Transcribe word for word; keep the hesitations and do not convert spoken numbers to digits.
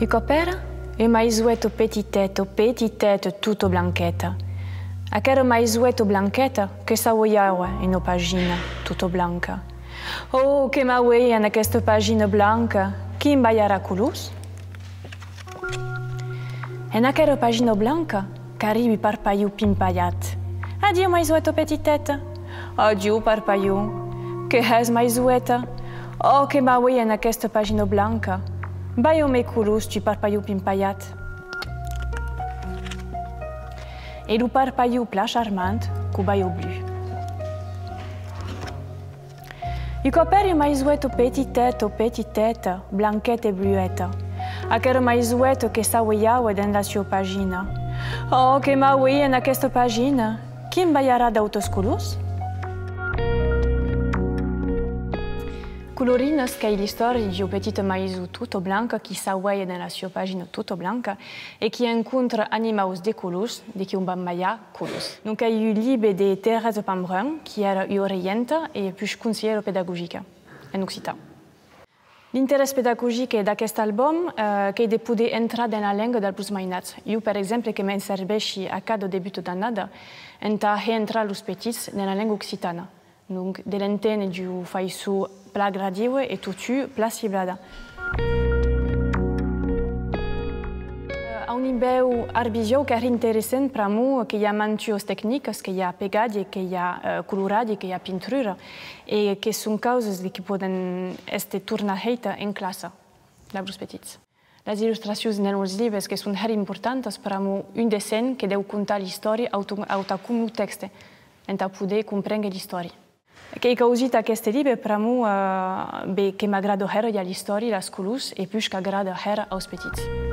Un còp èra ua maisoneta petiteta, petiteta, tota blanqueta. Aquera maisoneta blanqueta que sauejava ena pagina tota blanca. Ò, que m'auei en aquesta pagina blanca, qui m'balharà colors? En aquera pagina blanca, qu'arribi parpalhon pimpalhat. Adiu, maisoneta petiteta. Adiu, parpalhon. Que hès, maisoneta? Ò, que m'auei en aquesta pagina blanca. Balha-me colors, tu parpalhon pimpalhat. E lo parpalhon plan charmant, que'u balha blu. Un còp èra ua maisoneta petiteta, petiteta, blanqueta e blueta. Aquera maisoneta que sauejava dens la sua pagina. Ò, que m'auei en aquesta pagina! Qui m'balharà d'autas colors? Colorinas qu'ei l'istòria d'ua petita maison tota blanca qui saueja dens la sua pagina tota blanca e qui encontra animaus de colors de qui on van balhar colors. Donc, ei un libe de Thérèse Pambrun, qui èra ua regenta e puish conselhèra pedagogica en occitan. L'interès pedagogic d'aquest album, eh, qu'ei de poder entrar dens la lenga dab los mainats. Jo, per exemple, que me'n serveishi a cada debut d'annada entà hèr entrar los petits dens la lenga occitana. Donc, de l'enténer d'ua faiçon plan agradiua e totun plan ciblada. Eh, a un nivèu art visuau qu'ei interessant pr'amor que i a mantuas tecnicas, que i a pegatge, que i a, eh, coloratge, que i a pintrura, e que son causas de qui pòden èster tornar hèitas en classa dab los petits. Las illustracions dens los libes que son hèra importantas pr'amor un dessenh que deu contar l'istòria autan, autan com lo tèxte, entà poder comprénguer l'istòria. Qu'ei causit aqueste libe pr'amor, eh, be, que m'agrada hèra ja l'istòria, las colors, e puish qu'agrada hèra aus petits.